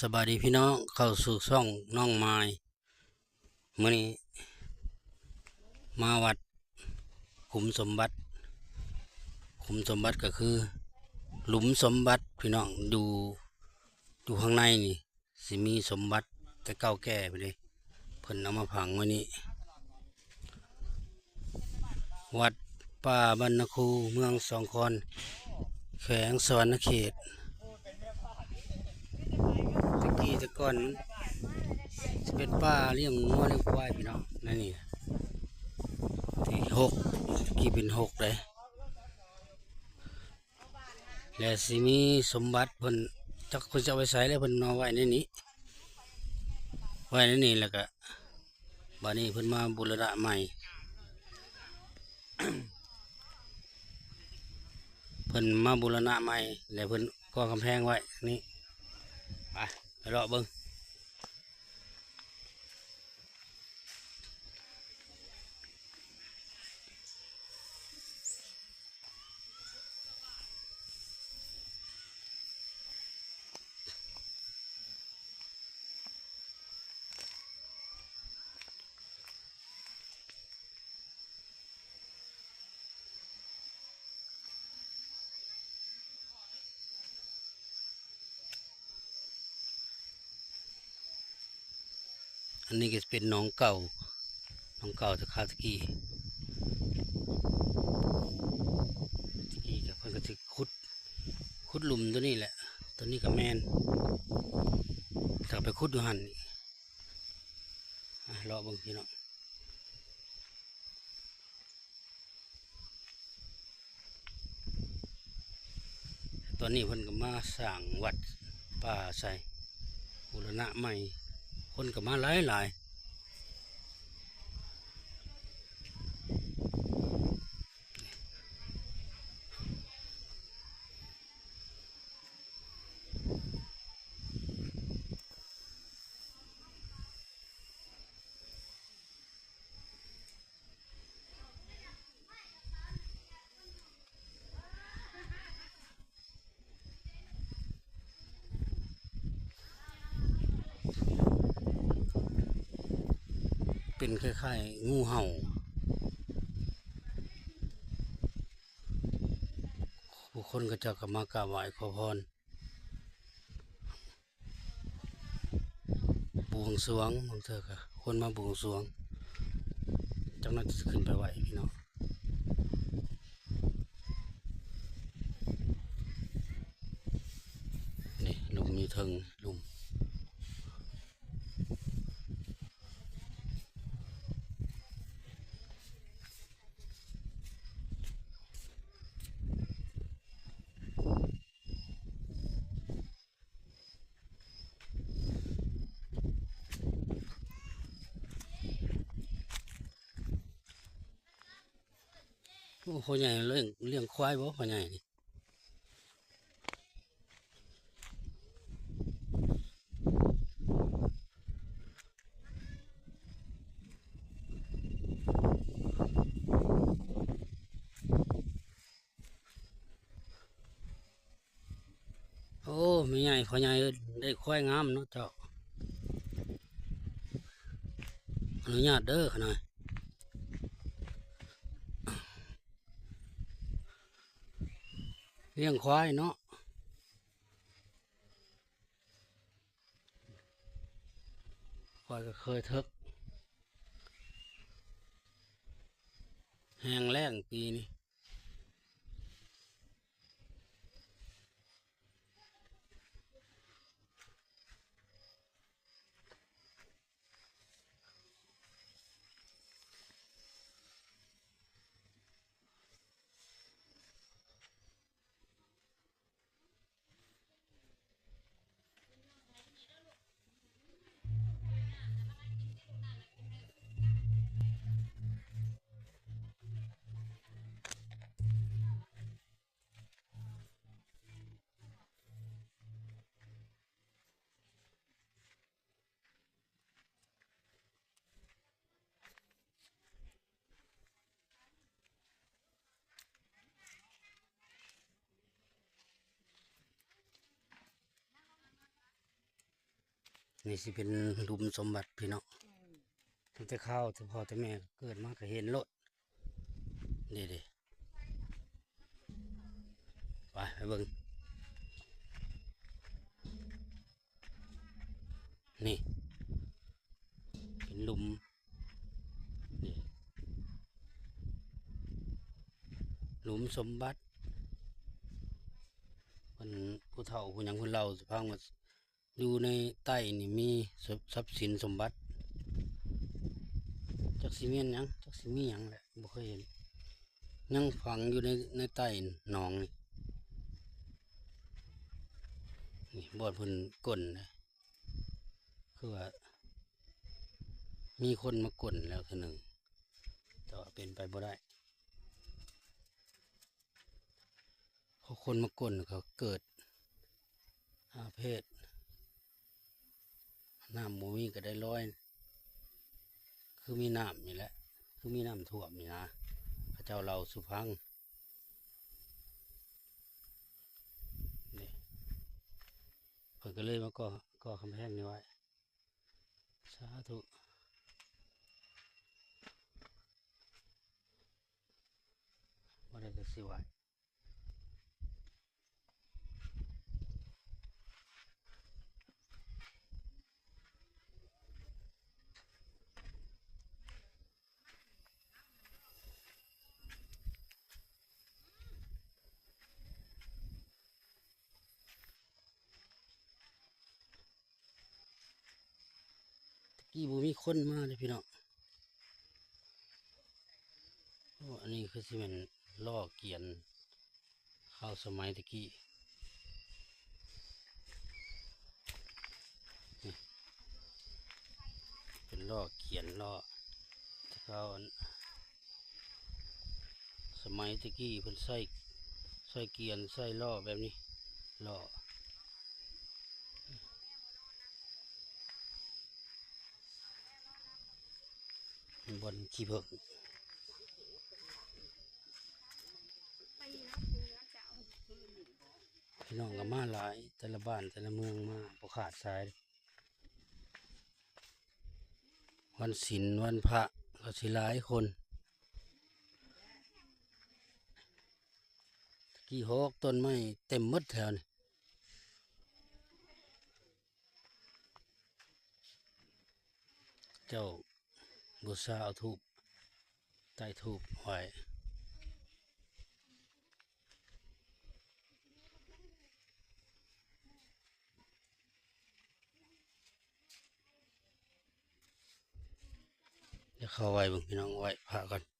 ສະບາຍດີພີ່ນ້ອງ ເຂົ້າສູ່ຊ່ອງນ້ອງມາຍ. ມື້ນີ້ມາວັດຂຸມສົມບັດ. ຂຸມສົມບັດກໍຄືຫຼຸມສົມບັດພີ່ນ້ອງ, ຢູ່ ຢູ່ຂ້າງໃນນີ້ ຊິມີສົມບັດແຕ່ເກົ່າແກ່ພຸ້ນເດ້ ເພິ່ນເອົາມາຝັງໄວ້ນີ້. ວັດປ່າບ້ານນາຄູ ເມືອງສອງຄອນ ແຂວງສະຫວັນນະເຂດ. ແຕ່ກີ້ແຕ່ກ່ອນມັນຊິເປັນປ່າລ້ຽງງົວລ້ຽງຄວາຍພີ່ນ້ອງ, ໃນນີ້ທີ່ຫົກ ແຕ່ກີ້ເປັນຫົກເດ້. ແລະ ຊິມີສົມບັດເພິ່ນ ຈັກເພິ່ນຈະເອົາໄປໃສແລ້ວ ເພິ່ນເອົາໄວ້ໃນນີ້ ໄວ້ໃນນີ້ ແລ້ວກະບາດນີ້ເພິ່ນມາບູລະນະໃໝ່ ເພິ່ນມາບູລະນະໃໝ່ ແລ້ວເພິ່ນກໍ່ກຳແພງໄວ້ນີ້. ໄປ ໄປເລາະເບິ່ງ. ອັນນີ້ກໍເປັນໜອງເກົ່າ ໜອງເກົ່າແຕ່ຄາວແຕ່ກີ້. ແຕ່ກີ້ກໍເພິ່ນກໍຊິຂຸດ ຂຸດຫຼຸມຕົວນີ້ແຫຼະ, ຕົວນີ້ກໍແມ່ນ ແຕ່ໄປຂຸດຢູ່ຫັ້ນ. ອ່ະ ເລາະເບິ່ງພີ່ນ້ອງ. ຕອນນີ້ເພິ່ນກໍມາສ້າງວັດປ່າໃສ່ ບູລະນະໃໝ່ ຄົນກໍມາຫຼາຍໆ. ເປັນຄ້າຍໆ ງູເຫົ່າ. ຜູ້ຄົນເຂົາເຈົ້າກໍມາກາບໄຫວ້ຂໍພອນ ບວງສວງ, ບາງເທື່ອກໍຄົນມາບວງສວງ. ຈັກໜ້ອຍຈະຂຶ້ນໄປໄຫວ້ພີ່ນ້ອງ. ນີ້ ຫຼຸມຢູ່ເທິງ ຫຼຸມ. ໂອ້ ພໍ່ໃຫຍ່ລ້ຽງ ລ້ຽງຄວາຍບໍ່ ພໍ່ໃຫຍ່ນີ້? ໂອ້ ແມ່ໃຫຍ່ ພໍ່ໃຫຍ່ເອີຍ ໄດ້ຄວາຍງາມເນາະເຈົ້າ. ອະນຸຍາດເດີຂະໜ້ອຍ ລ້ຽງຄວາຍເນາະ. ຂ້ອຍກໍເຄີຍເຖິກ ແຮງແລ້ງປີນີ້. ໂ ນີ້ຊິເປັນຫຼຸມສົມບັດພີ່ນ້ອງ. ຕັ້ງແຕ່ຄາວແຕ່ພໍ່ແຕ່ແມ່ເກີດມາກໍເຫັນໂລດ. ນີ້ເດ້ ໄປ ໄປເບິ່ງ. ນີ້ເປັນຫຼຸມ ນີ້ຫຼຸມສົມບັດ. ເພິ່ນ ຜູ້ເຖົ້າຜູ້ຫຍັງເພິ່ນເລົ່າສູ່ຟັງວ່າ ຢູ່ໃນໃຕ້ນີ້ມີ ຊັບ ຊັບສິນສົມບັດ ຈັກຊິແມ່ນຫຍັງ ຈັກຊິມີຫຍັງແຫຼະ ບໍ່ເຄີຍເຫັນ ຍັງຝັງຢູ່ໃນ ໃນໃຕ້ໜອງນີ້. ນີ້ບ່ອນເພິ່ນກົ້ນນະ ຄືວ່າມີຄົນມາກົ້ນແລ້ວເທື່ອໜຶ່ງ ແຕ່ວ່າເປັນໄປບໍ່ໄດ້. ເພາະຄົນມາກົ້ນເຂົາເກີດອາເພດ ນ້ຳບໍ່ມີກໍໄດ້ລອຍ ຄືມີນ້ຳນີ້ແຫຼະ ຄືມີນ້ຳຖ້ວມນີ້ນະ ເຂົາເຈົ້າເລົ່າສູ່ຟັງ. ນີ້ ເພິ່ນກໍເລີຍມາກໍ່ ກໍ່ກຳແພງນີ້ໄວ້. ສາທຸ ບໍ່ໄດ້ກໍຊິໄຫວ້. ແຕ່ກີ້ບໍ່ມີຄົນມາເດ້ພີ່ນ້ອງ. ໂອ້ ອັນນີ້ຄືຊິແມ່ນລໍ້ກຽນ ເຂົ້າສະໄໝແຕ່ກີ້ ນີ້ ເປັນລໍ້ກຽນລໍ້ ແຕ່ເກົ່າ ອັນ ສະໄໝແຕ່ກີ້ເພິ່ນໃຊ້ ໃຊ້ກຽນ ໃຊ້ລໍ້ແບບນີ້ ລໍ້ ບ່ອນຂີ້ເຜິ້ງ. ພີ່ນ້ອງກໍມາຫຼາຍ ແຕ່ລະບ້ານແຕ່ລະເມືອງມາບໍ່ຂາດສາຍ. ວັນສິນວັນພະກໍຊິຫຼາຍຄົນ. ຕະກີ້ຫົກຕົ້ນໄມ້ເຕັມໝົດແຖວນີ້ ເຈົ້າບູຊາເອົາທູບ ໃຕ້ທູບໄວ້ ດຽວເຂົ້າໄຫວ້ເບິ່ງພີ່ນ້ອງ ໄຫວ້ພະກ່ອນ.